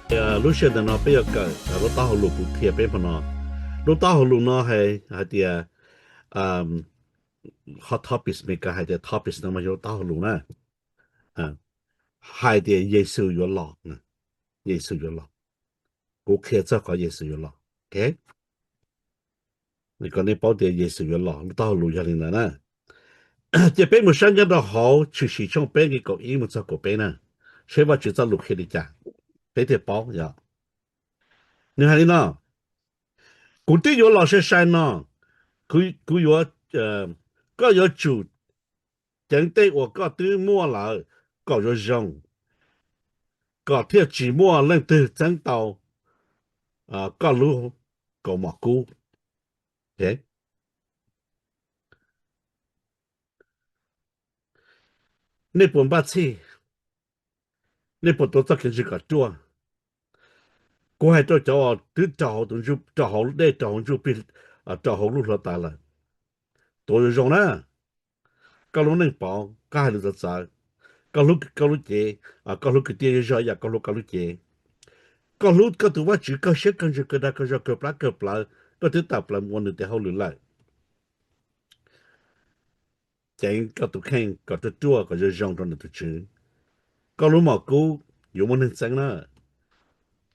Lub sij hawm ntawm no peb yuav kawm lub taub hau lus kuv qhia peb hmo no. Lub taub hau lus no hais, hais tias, hot topics, Meskas hais tias topics no mas yog lub taub hau lus na. Hais tias Yexus yuav los, Yexus yuav los. Kuv qhia txog qhov Yexus yuav los. Kom nej paub tias Yexus yuav los, lub taub hau lus yog li ntawd na. Ces peb mus saib nyob rau hauv Tshwm Sim tshooj peb nqe kaum ib mus txog kaum peb na, seb Vajtswv txoj lus qhia li cas, peb thiaj paub yom. Nws hais li no: Kuv twb yuav los sai sai no, kuv yuav, koj yuav tsum ceev tej uas koj twb muaj lawm kom zoo zoo, kom thiaj tsis muaj leej twg txeeb tau koj lub kaus mom kub. Nej puas npaj txhij? Nej puas tuav txoj kev ntseeg kom ruaj? Kuv hais rau cov uas twb raug hauv dej, raug hauv ntsuj plig, raug hauv lub hluav taws lawm, tuav zoo zoo na. Koj lub neej pov, koj hais lus txawv txawv, koj hlub koj lub cev, koj hlub kwv tij zej zog ib yam koj hlub koj lub cev. Koj hlub koj tus Vajtswv kawg siab kawg ntsws kawg dag kawg zog kawg plab kawg plawv, koj twb tawm plaws mus ua nws tes hauj lwm lawm. Ceev koj tus kheej kom ruaj ruaj kom zoo zoo rau nws tus tswv. Koj lub mom kub yuav muaj neeg txeeb na.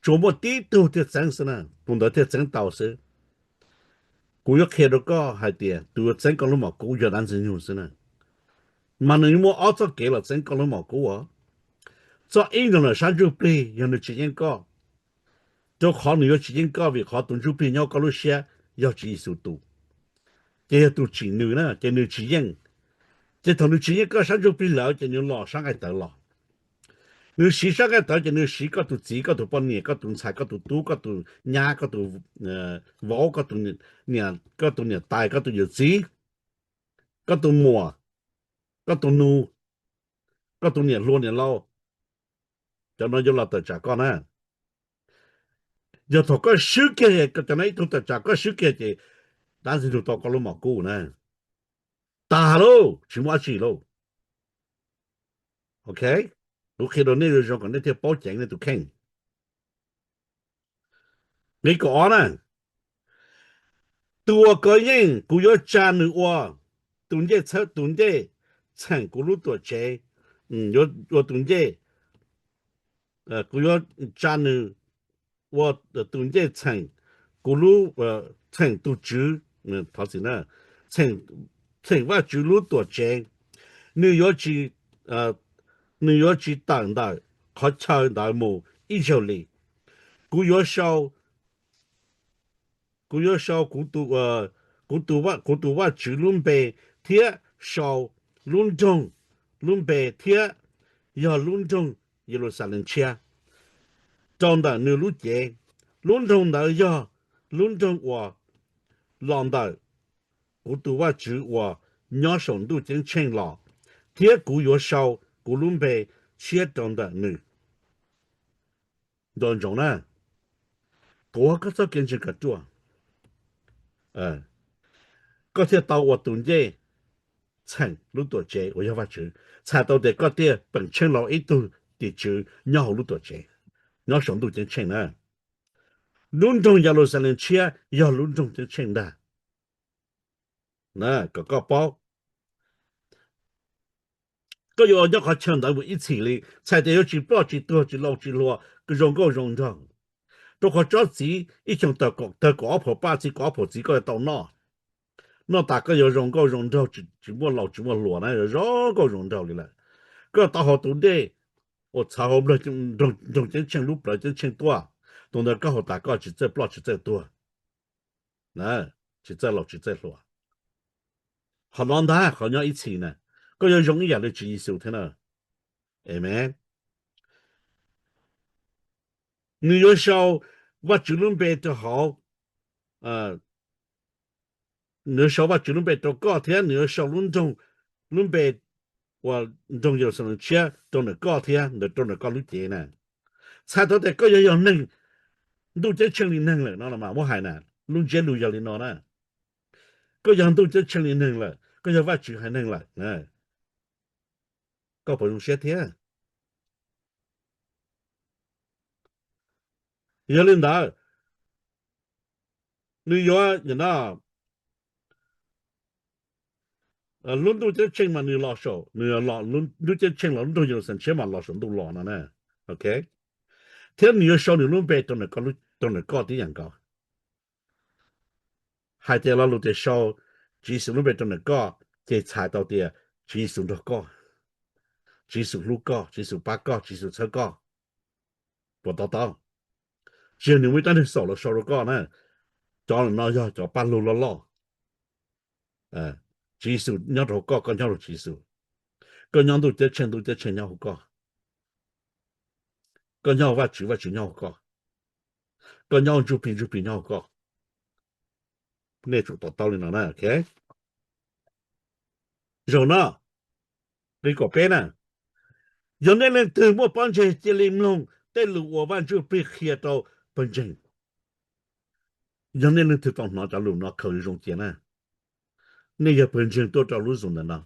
Tsuas muaj tib tug thiaj txeeb xwb na, tus ntawd thiaj txeeb tau xwb. Kuv yuav qhia rau koj hais tias tus yuav txeeb koj lub mom kub yog dab Ntxwg Nyoog xwb na. Mas nws muaj ob txoj kev los txeeb koj lub mom kub os. Txoj ib ntawm sab ntsuj plig yog nws tsis yeej koj, rau qhov nws yuav tsis yeej koj vim qhov tus ntsuj plig nyob koj lub siab yog Tswv Yexus tus, ces yog tus tsim nws na, ces nws tsis yeej. Ces thaum nws tsis yeej koj sab ntsuj plig lawm ces nws los sab nqaij tawv los. Nws siv sab nqaij tawv ces nws siv koj tus txiv, koj tus poj niam, koj tus ntxhais, koj tus tub, koj tus nyab, koj tus vauv, koj tus niam tais, koj tus yawm txiv, koj tus muam, koj tus nus, koj tus niam hluas niam laus. Cov no yuav los tawm tsam koj na. Yog thaum koj swb kiag, cov no ib tug tawm tsam koj swb kiag ces dab Ntxwg Nyoog tau koj lub mom kub na. Tag lauj, tsis muaj dab tsi lauj. Ok, kuv qhia rau nej zoo zoo kom nej thiaj paub ceev nej tus kheej. Nqe kaum ob na: Tus uas kov yeej kuv yuav tsa nws ua tus ncej txheem, tus ncej txheem kuv lub tuam tsev, ua tus ncej, kuv yuav tsa nws ua tus ncej txheem kuv lub, txheem tus Tswv, thov txim, txheem Vajtswv lub tuam tsev. Nws yuav tsis, nws yuav tsis tawm ntawm qhov chaw ntawd mus ib zaug li. Kuv yuav sau, kuv yuav sau kuv tus, kuv tus Vajtswv lub npe thiab sau lub nroog, lub npe thiab yog lub nroog Yeluxalees tshiab rau ntawm nws lub cev. Lub nroog ntawd yog lub nroog uas los ntawm kuv tus Vajtswv uas nyob saum ntuj ceeb tsheej los, thiab kuv yuav sau kuv lub npe tshiab rau ntawm nws. Nco ntsoov na, tuav koj txoj kev ntseeg kom ruaj, koj thiaj tau ua tus ncej txheem lub tuam tsev uas yog Vajtswv. Txhais tau tias koj thiaj peem tsheej los ib tug tim tswv nyob hauv lub tuam tsev, nyob saum ntuj ceeb tsheej na. Lub nroog Yeluxalees tshiab yog lub nroog ceeb tsheej ntag. Kom koj paub, koj yuav nyob qhov chaw ntawd mus ib txhis li, txhais tias yuav tsis ploj tsis tuag tsis laus tsis hluas, zoo nkauj zoo nraug. Rau qhov tsob txiv ib xyoos tawg kaum ob phaum paj, txiv kaum ob phaum txiv koj yuav tau noj. Noj tas koj yuav zoo nkauj zoo nraug, tsis muaj laus tsis muaj hluas na, yuav zoo nkauj zoo nraug li lawm. Koj tau haus tus dej uas txhawv hauv nroog ceeb tsheej lub plawv ceeb tsheej tuaj, tus ntawd koj haus tas koj tsis txawj ploj tsis txawj tuag, tsis txawj laus tsis txawj hluas. Qhov no ntag qhov nyob ib txhis na, koj yuav zoo ib yam li Tswv Yexus thiab na. Amees. Nws yuav sau Vajtswv lub npe rau hauv, nws yuav sau Vajtswv lub npe rau koj thiab nws yuav sau lub nroog, lub npe uas nroog Yeluxalees tshiab rau ntawm koj thiab ntawm, rau ntawm koj lub cev na. Txhais tau tias koj yuav yog neeg, ntuj ceeb tsheej li neeg lawm no mas muab hais na, lub ntsiab lus yog li no na. Koj yog ntuj ceeb tsheej li neeg lawm, koj yog Vajtswv haiv neeg lawm. Koj puas zoo siab thiab? Yog li ntawd, nws yuav, lub ntuj ceeb tsheej mas nws los saum, nws, ntuj ceeb tsheej los lub nroog Yeluxalees tshiab mas los saum ntuj los no na. Ok, thiab nws yuav sau nws lub npe rau ntawm koj tib yam nkaus. Hais tias lo lus tias sau Tswv Yexus lub npe rau ntawm koj, ces txhais tau tias Tswv Yexus nrog koj, Tswv Yexus hlub koj, Tswv Yexus pab koj, Tswv Yexus txhawb koj. Puas to taub? Tsis yog nws muaj ib rab niag xaum los sau rau koj na. Cov no yog cov paj lug loj loj. Tswv Yexus nyob rau hauv koj, koj nyob rau Tswv Yexus. Koj nyob ntuj ceeb tsheej, ntuj ceeb tsheej nyob hauv koj. Koj nyob hauv Vajtswv, Vajtswv nyob hauv koj. Koj nyob hauv Ntsuj Plig, Ntsuj Plig nyob hauv koj. Nej tsum to taub li no na, ok? Zaum no, nqe kaum peb na, yog nej leej twg muaj pob ntseg cia li mloog tej lus uas Vaj Ntsuj Plig qhia rau pawg ntseeg. Yog nej leej twg tau hnov cov lus no khaws zoo cia na. Nej yog pawg ntseeg tuaj rau lub Zoom ntawm no,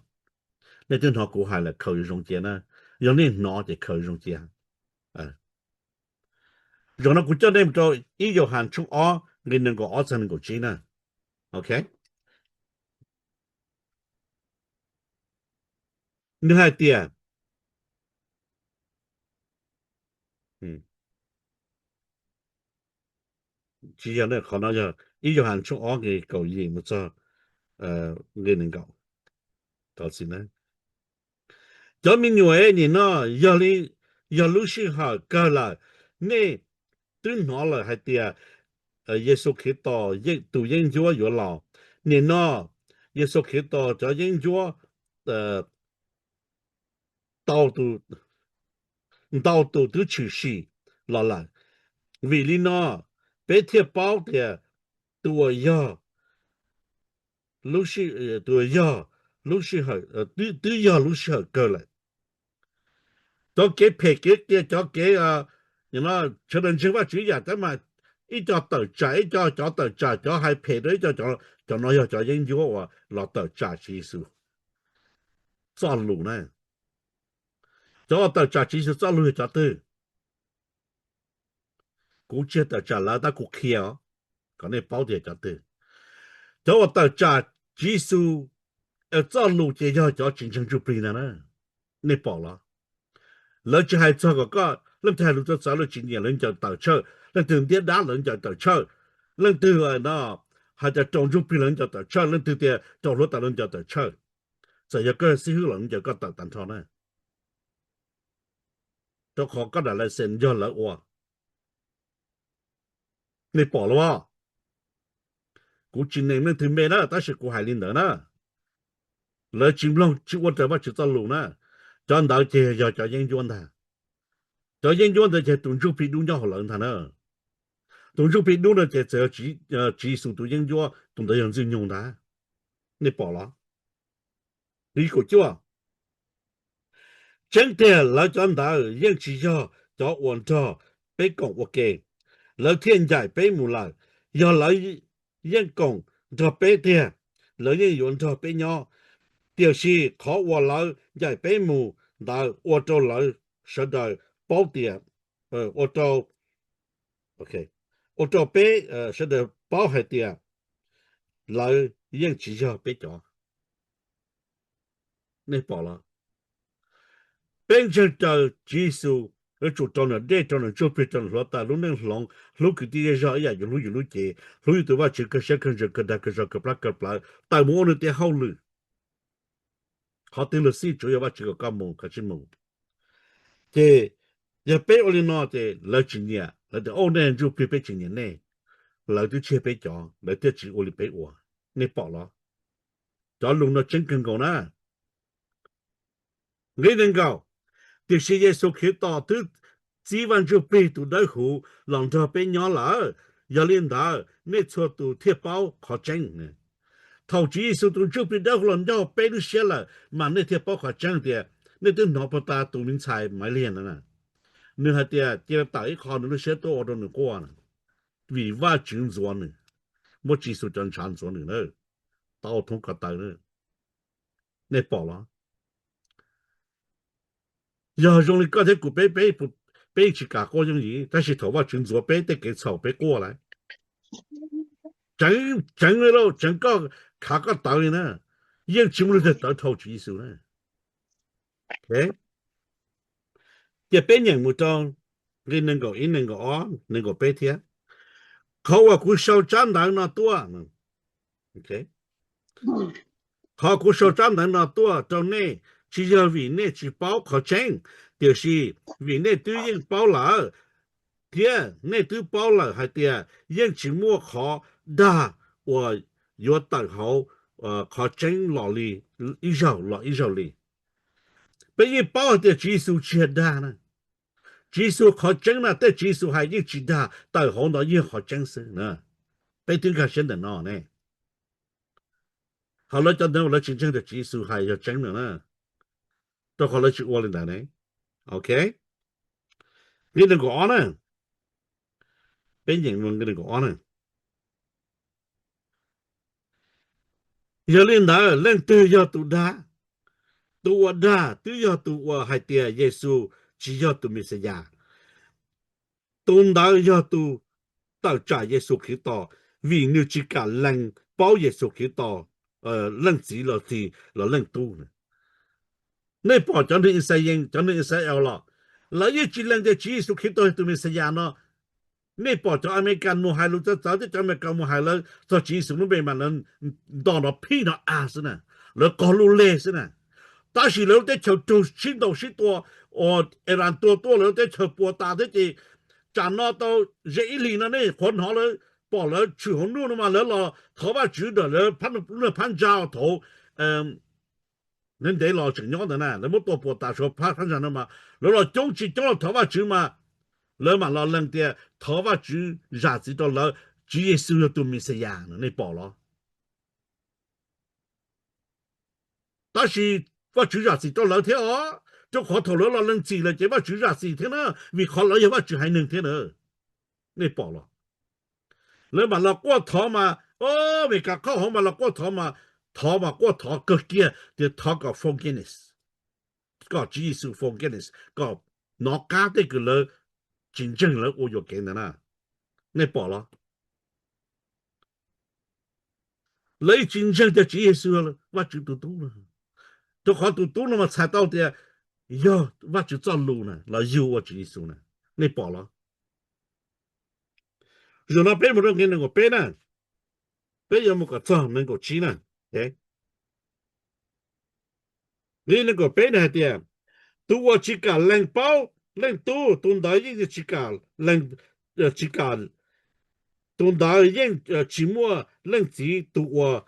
nej twb hnov kuv hais lawm, khaws zoo cia na. Yog nej hnov ces khaws zoo cia. Zaum no kuv coj nej mus rau ib Yauhas tshooj ob nqe nees nkaum ob txog nees nkaum tsib na. Ok. Nws hais tias, tsis yog, qhov no yog ib Yauhas tshooj ob nqe kaum yim mus txog nqe nees nkaum. Thov txim na. Cov me nyuam, nim no yog lub sij hawm kawg lawm. Nej twb hnov lawm hais tias Yexus Khetos tus yeeb ncuab yuav los. Nim no Yexus Khetos cov yeeb ncuab ntau tus twb tshwm sim los lawm. Vim li no peb thiaj paub tias tus uas yog, tus uas yog lub sij hawm, twb yog lub sij hawm kawg lawm. Cov kev phem kev qias, cov kev sawv daws ntseeg Vajtswv yam tab mas ib co tawm tsam ib co, cov tawm tsam cov hais phem rau ib co, cov no yog cov yeeb ncuab uas los tawm tsam Tswv Yexus txoj lus na. Cov uas tawm tsam Tswv Yexus txoj lus yog cov twg? Kuv tsis yog tawm tsam lawv tab kuv qhia os, kom nej paub tias cov twg. Cov uas tawm tsam Tswv Yexus txoj lus ces yog cov tsis ntseeg Ntsuj Plig ntag na. Nej pom los? Lawv tsis hais txog kom koj, leej twg hais lus txawv txawv lawv tsis nyiam lawv ncaws tawm church, leej twg ntiab dab lawv ncaws tawm church, leej twg no hais tias raus Ntsuj Plig lawv ncaws tawm church, leej twg tias raus hluav taws lawv ncaws tawm church. Txawm yog koj xib hwb los lawv ncaws koj tawm tag nrho na. Rau qhov koj dam license yog lawv ua. Nej pom los? Kuv tsis nees leej twg me na, tab sis kuv hais li ntawd na. Lawv tsis mloog tsis ua raws Vajtswv txoj lus na. Cov ntawd ces yog cov yeeb ncuab ntag. Cov yeeb ncuab ntawd ces tus Ntsuj Plig dub nyob hauv lawv ntag na. Tus Ntsuj Plig dub no ces txawm yog Tswv Yexus tus yeeb ncuab, tus ntawd yog Ntxwg Nyoog ntag. Nej pom los? Nqe kaum cuaj, tseeb tiag lawv cov ntawd yeej tsis yog cov uas nrog peb koom ua ke. Lawv thiaj ncaim peb mus lawm. Yog lawv yeej koom nrog peb tiag, lawv yeej yuav nrog peb nyob. Tiam sis qhov uas lawv ncaim peb mus ntawd ua rau lawv sawv daws paub tias, ua rau, ua rau peb sawv daws paub hais tias lawv yeej tsis yog peb cov. Nej pom los? Peb ntseeg raws Tswv Yexus, yuav tsum rau nws dej, rau nws ntsuj plig, rau nws hluav taws, lub neej hloov, hlub kwv tij zej zog ib yam yus hlub yus lub cev, hlub yus tus Vajtswv kawg siab kawg ntsws kawg dag kawg zog kawg plab kawg plawv, tawm mus ua nws tej hauj lwm. Qhov twg luag xij tsuav yog Vajtswv kom koj mus koj tsis mus. Ces yog peb ua li no ces lawv tsis nyiam, lawv tias, Au, nej ntsuj plig peb tsis nyiam nej. Lawv twb tsis yog peb cov, lawv thiaj tsis ua li peb ua. Nej pom los? Cov lus no tseeb kawg nkaus na. Nqe nees nkaum, tiam sis Yexus Khetos twb txib Vaj Ntsuj Plig tus Dawb Huv los nrog peb nyob lawm. Yog li ntawd nej txhua tus thiaj paub qhov tseeb. Thaum Tswv Yexus tus Ntsuj Plig Dawb Huv los ncauj peb lub siab lawm mas nej thiaj paub qhov tseeb tias, nej twb hnov puag ta tus me ntxhais Maiv Liag no, nws hais tias cia li tawm ib qho nws lub siab tuaj ua rau nws quaj, vim Vajtswv ntxuav nws, muab Tswv Yexus cov ntshav ntxuav nws na, tau thoob ko taw na. Nej pom los? Yog zoo li koj thiab kuv peb, peb, peb yeej tsis kam quaj yooj yim, tab sis thaum Vajtswv ntxuav peb tej kev txhaum peb quaj lawm. Tseev, tseev li lauj, tseev koj, khav koj tawv li na, yeej tsis muaj leej twg tawv dhau Tswv Yexus na. Ces peb nyeem mus rau nqe nees nkaum ib, nees nkaum ob, nees nkaum peb thiab. Qhov uas kuv sau tsab ntawv no tuaj, qhov kuv sau tsab ntawv no tuaj rau nej tsis yog vim nej tsis paub qhov tseeb, tiam sis vim nej twb yeej paub lawm, thiab nej twb paub lawm hais tias yeej tsis muaj qhov dag uas yuav tawm hauv qhov tseeb los li ib zaug los ib zaug li. Peb yeej paub hais tias Tswv Yexus tsis yog dag na. Tswv Yexus qhov tseeb na, tej Tswv Yexus hais yeej tsis dag, tawm hauv ntawd yeej qhov tseeb xwb na. Peb twb nkag siab ntawm no ne. Ho lawv cov ntawd lawv tsis ntseeg tias Tswv Yexus hais yog tseeb no na, rau qhov lawv tsis ua li ntawd ne. Ok, nqe nees nkaum ob na, peb nyeem nqe nees nkaum ob na. Yog li ntawd, leej twg yog tus dag? Tus uas dag twb yog tus uas hais tias Yexus tsis yog tus Mexiyas. Tus ntawd yog tus tawm tsam Yexus Khetos, vim nws tsis kam lees paub Yexus Khetos, leej txiv los txi los leej tub. Nej pom cov neeg Ixayees, cov neeg Ixayees los, lawv yeej tsis lees tias Tswv Yexus Khetos yog tus Mexiyas no. Nej pom cov Amelikas mus hais lus txawv txawv thiab cov Amelikas mus hais lawv txog Tswv Yexus lub npe mas lawv nto nrov phib nrov av xwb na, lawv qog lub lej xwb na. Tab sis lawv lub teb chaws raug sib ntaus sib tua, uas Iran tua tuaj lawv lub teb chaws puas tas thiab ces tsam no tau ze ib hlis no nej qhuav hnov lawv pom lawv tshwm hauv nruj no mas lawv los thov Vajtswv ntawm lawv lub niag phab ntsa thaum ntev ntev los tseem nyob ntawd na, lawv muab tua puas tas suav phab ntsa no mas lawv los coob tsis coob los thov Vajtswv mas lawv mam los lees tias thov Vajtswv zam txim rau lawv, Tswv Yexus yog tus Mexiyas no, nej pom los? Tab sis Vajtswv zam txim rau lawv thiab os, rau qhov thaum lawv los lees txim lawm ces Vajtswv zam txim thiab na, vim qhov lawv yog Vajtswv haiv neeg thiab na. Nej pom los? Lawv mam los quaj thov mas, o, Amelikas qhov hauv mas los quaj thov mas, thov mas quaj thov kawg kiag tias thov kom forgiveness, kom Tswv Yexus forgiveness, kom nov qab tej kws lawv tsis ntseeg lawv ua yuam kev ntawd na. Nej pom los? Lawv yeej tsis ntseeg tias Tswv Yexus Vajtswv tus tub no, rau qhov tus tub no mas txhais tau tias yog Vajtswv txoj lus na los yug ua Tswv Yexus na. Nej pom los? Zaum no peb mus rau nqe nees nkaum peb na, peb yuav mus kom txog nees nkaum tsib na. Nqe nees nkaum peb na hais tias, tus uas tsis kam lees paub leej tub, tus ntawd yeej tsis kam, tsis kam, tus ntawd yeej tsis muaj leej txiv, tus uas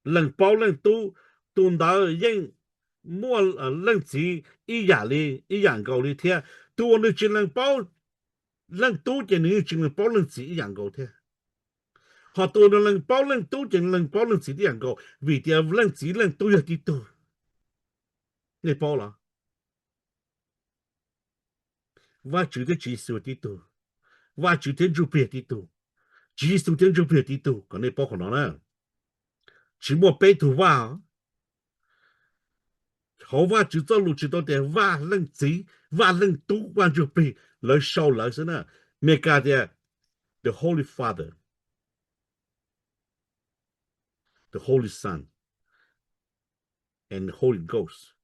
lees paub leej tub, tus ntawd yeej muaj leej txiv ib yam li, ib yam nkaus li thiab. Tus uas nws tsis lees paub leej tub ces nws yeej tsis lees paub leej txiv ib yam nkaus thiab. Ho tus uas nws lees paub leej tub ces nws lees paub leej txiv ib yam nkaus, vim tias leej txiv leej tub yog tib tug. Nej paub los? Vajtswv thiab Tswv Yexus tib tug, Vajtswv thiab Ntsuj Plig tib tug, Tswv Yexus thiab Ntsuj Plig tib tug, kom nej paub qhov no na. Tsis muaj peb tug Vaj. Hauv Vajtswv txoj lus tsis tau tias Vaj Leej Txiv, Vaj Leej Tub, Vaj Ntsuj Plig, lawv sau lawv xwb na. Meskas tias the Holy Father, the Holy Son, and the Holy Ghost.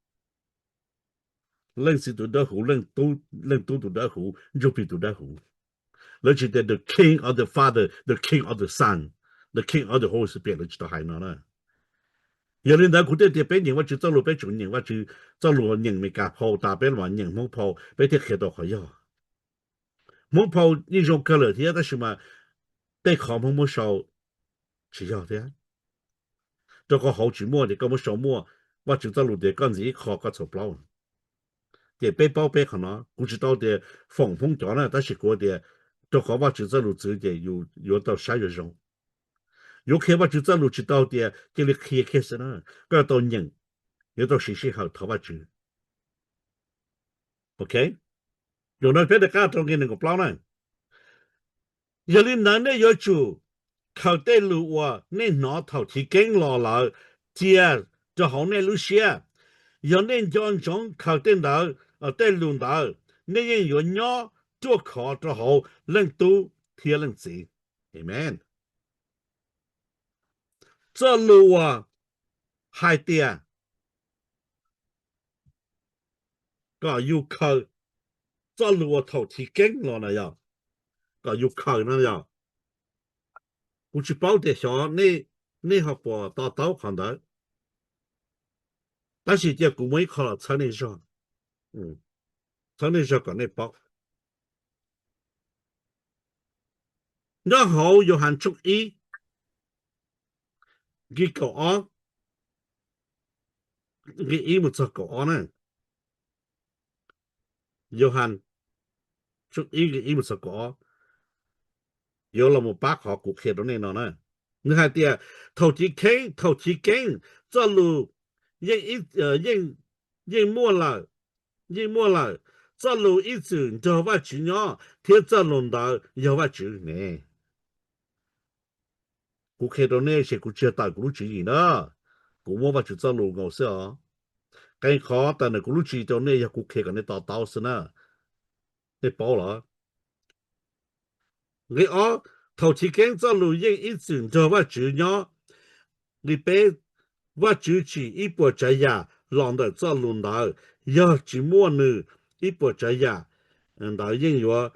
Leej Txiv tus Dawb Huv, Leej Tub tus Dawb Huv, Ntsuj Plig tus Dawb Huv. Lawv tsis tias the King of the Father, the King of the Son, the King of the Holy Spirit, lawv tsis tau hais no na. Yog li ntawd kuv thiaj tias peb nyeem Vajtswv txoj lus peb tseem nyeem Vajtswv txoj lus nyeem Meskas phau tas peb los nyeem Hmoob phau peb thiaj qhia tau qhov yog. Hmoob phau yeej zoo kawg lawm thiab tab sis mas tej qhov Hmoob muab sau tsis yog thiab. Rau qhov hauv tsis muaj ces koj muab sau muaj, Vajtswv txoj lus tias koj ntxiv ib qho koj txhaum plaub. Ces peb paub peb qhov no, kuv tsis tau tias foom Hmoob cov na, tab sis kuv tias rau qhov Vajtswv txoj lus txwv ces yus yuav tau saib zoo zoo. Yuav qhia Vajtswv txoj lus tsis tau tias cia li qhia kiag xwb na, koj yuav tau nyeem, yuav tau siv sij hawm thov Vajtswv. Ok, zaum no peb rov qab rau nqe nees nkaum plaub na. Yog li ntawd nej yuav tsum khaws tej lus uas nej hnov thaum chiv keeb los lawm cia rau hauv nej lub siab. Yog nej nco ntsoov khaws tej ntawd, tej lus ntawd, nej yeej yuav nyob ruaj khov rau hauv Leej Tub thiab Leej Txiv. Amen. Txoj lus uas hais tias kom yus khaws, txoj lus uas thaum chiv keeb los na yog kom yus khaws no yog, kuv tsis paub tias xyov nej ho puas to taub qhov ntawd, tab sis cia kuv muaj ib qho los txhawb nej zog, txhawb nej zog kom nej paub. Nyob hauv Yauhas tshooj ib, nqe kaum ob, nqe ib mus txog kaum ob na. Yauhas tshooj ib nqe ib mus txog kaum ob, yuav los mus pab qhov kuv qhia rau nej no na. Nws hais tias thaum chiv keeb, thaum chiv keeb txoj lus yeej, yeej muaj lawm, yeej muaj lawm. Txoj lus ib txwm nrog Vajtswv nyob thiab txoj lus ntawd yog Vajtswv ne. Kuv qhia rau nej ces kuv tsis yog tawm kuv lub tswv yim na, kuv muab Vajtswv txoj lus nkaus xwb os. Qee qhov tawm ntawm kuv lub tswv yim rau nej yog kuv qhia kom nej to taub xwb na. Nej paub los? Nqe ob, thaum chiv keeb txoj lus yeej ib txwm nrog Vajtswv nyob. Nqe peb, Vajtswv tsim ib puas tsav yam los ntawm txoj lus ntawd, yog tsis muaj nws ib puas tsav yam ntawd yeej yuav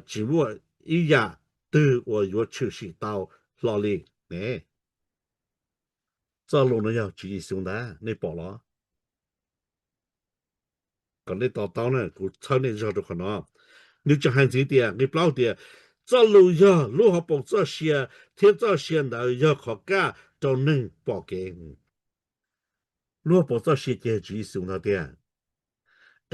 tsis muaj ib yam twg uas yuav tshwm sim tau hlo li ne. Txoj lus no yog Tswv Yexus ntag, nej pom los? Kom nej to taub na, kuv txhawb nej zog rau qhov no. Nws tseem hais ntxiv tias, nqe plaub tias, txoj lus yog lub hauv paus txoj sia, thiab txoj sia ntawd yog qhov kaj rau neeg pom kev. Lub hauv paus txoj sia ces yog Tswv Yexus ntag tiag.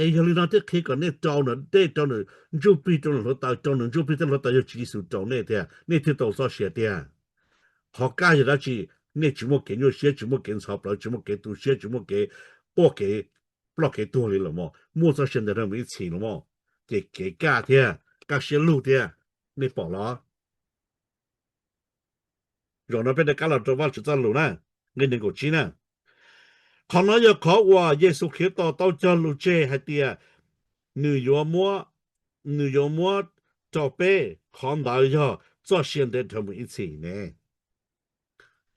Es yog li no thiaj qhia kom nej rau nws dej, rau nws ntsuj plig, rau nws hluav taws, rau nws ntsuj plig thiab hluav taws yog Tswv Yexus rau nej tiag, nej thiaj tau txoj sia tiag. Qhov kaj yog dab tsi? Nej tsis muaj kev nyuaj siab, tsis muaj kev ntxhov plawv, tsis muaj kev tu siab, tsis muaj kev quaj kev ploj kev tuag li los mas, muaj txoj sia ntev dhawv mus ib txhis los mas, ces kev kaj thiab kaj siab lug thiab, nej pom los? Zaum no peb rov qab los rau Vajtswv txoj lus na, nqe nees nkaum tsib na. Qhov no yog qhov uas Yexus Khetos tau cog lus tseg hais tias nws yuav muab, nws yuav muab rau peb, qhov ntawd yog txoj sia ntev dhawv mus ib txhis ne.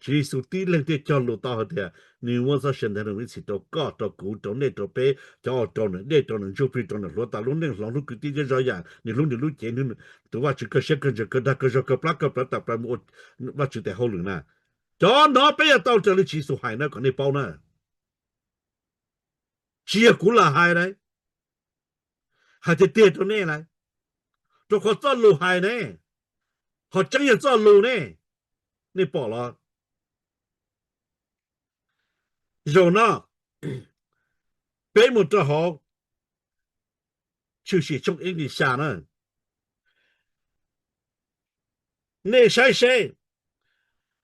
Tswv Yexus tib leeg thiaj cog lus tau hais tias nws muab txoj sia ntev dhawv mus ib txhis rau koj, rau kuv, rau nej, rau peb cov uas rau nws dej, rau nws ntsuj plig, rau nws hluav taws, lub neej hloov, lub kwv tij, zej zog yam, nws hlub nws lub cev, tus Vajtswv kawg siab kawg ntsws, kawg dag kawg zog, kawg plab kawg plawv tawm plaws mus ua Vajtswv tes hauj lwm na. Cov no peb yuav tau raws li Tswv Yexus hais na, kom nej paub na. Tsis yog kuv lam hais na, hais tiag tiag rau nej lawm, rau qhov txoj lus hais ne, qhov tseeb yog txoj lus ne, nej pom los? Zaum no peb mus rau hauv Tshwm Sim tshooj ib nqe xya na. Nej saib seb,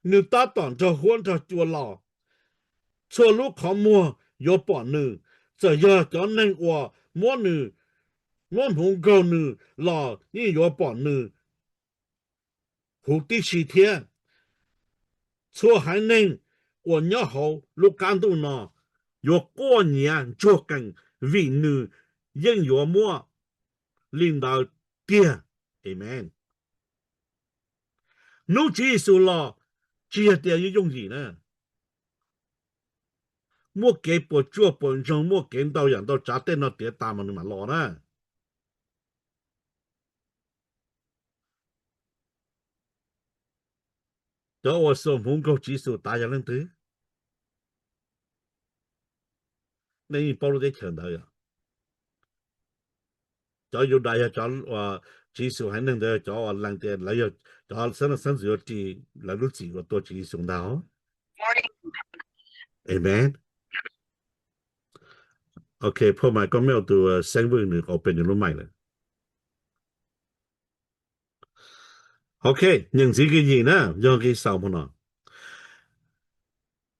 nws tab tom nrog huab nrog cua los, txhua lub qhov muag yuav pom nws, txawm yog cov neeg uas muab nws, muab hmoov nkaug nws los yeej yuav pom nws huv tib si thiab. Txhua haiv neeg uas nyob hauv lub qab ntuj no yuav quaj nyiav ntsuag qees vim nws yeej yuav muaj li ntawd tiag. Amen. Hnub Tswv Yexus los tsis yog tias yooj yooj yim na. Muaj kev puas tsuaj puas ntsoog, muaj kev ntau yam ntau tsav, tej no tiav tas mas nws mam los na. Cov uas xuas hmoov nkaug Tswv Yexus tas yog leej twg? Nej yeej paub lub teb chaws ntawd yog cov Yudas, yog cov uas Tswv Yexus haiv neeg ntawd, cov uas lees tias lawv yog cov xeeb leej xeeb ntxwv yuav ris lawv lub txim uas tua Tswv Yexus ntag. Amen. Ok, phoj mais koj mej tus xeeb vwj nws open nws lub mais lawm. Ok, nyeem ntxiv nqe yim na, yog nqe xaus hmo no.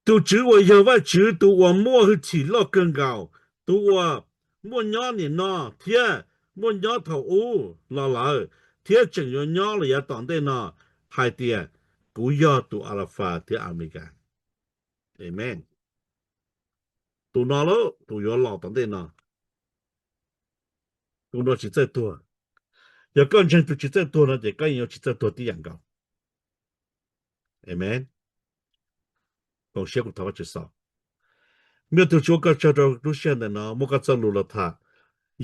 Tus Tswv uas yog Vajtswv, tus uas muaj hwj chim loj kawg nkaus, tus uas muaj nyob nim no thiab muaj nyob thaum ub los lawm thiab tseem yuav nyob los yav tom ntej no, hais tias, kuv yog tus Alafas thiab Amekas. Amen. Tus no lauj, tus yuav los tom ntej no. Tus no tsis txawj tuag. Yog koj ntseeg tus tsis txawj tuag no ces koj yeej yuav tsis txawj tuag tib yam nkaus. Amen. Koom siab kuv thov Vajtswv xaus. Muaj tus tsis ua koj tsaug rau lub sij hawm ntawm no muab koj txoj lus los tham.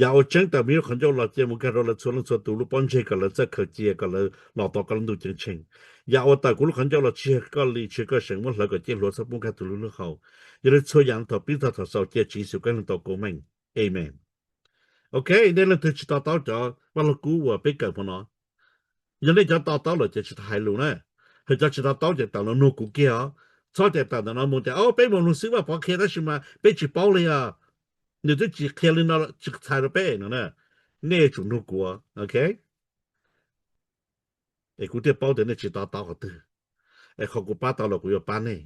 Yam uas tseeb tawm mus ib lub qhov ncauj los cia mus nkag rau lawv txhua leej txhua tus lub pob ntseg kom lawv txawj khaws cia kom lawv los tau koj lub ntuj ceeb tsheej. Yam uas tawm kuv lub qhov ncauj los tsis yog koj li tsis yog koj seem muab hlawv kom ciaj hluav txhob pub nkag tus lub hlwb hauv. Yog li txhua yam no thaum pib txog thaum xaus cia Tswv Yexus Khetos tau koob meej. Amen. Ok, nej leej twg tsis to taub cov Vaj Lug Kub uas peb kawm hmo no, yog nej cov to taub lawm ces tsis tau hais lus na. Hos cov tsis to taub ces tawm los nug kuv kiag os. Txhob ces tawm ntawm no mus tias, o, peb mus nug xib hwb Vaj Pov qhia tab sis mas peb tsis paub li os. Nws twb tsis qhia li no, tsis txhais rau peb no na. Nej yuav tsum nug kuv, ok? Es kuv thiaj paub tias nej tsis to taub qhov twg. Es qhov kuv pab tau los kuv yuav pab nej.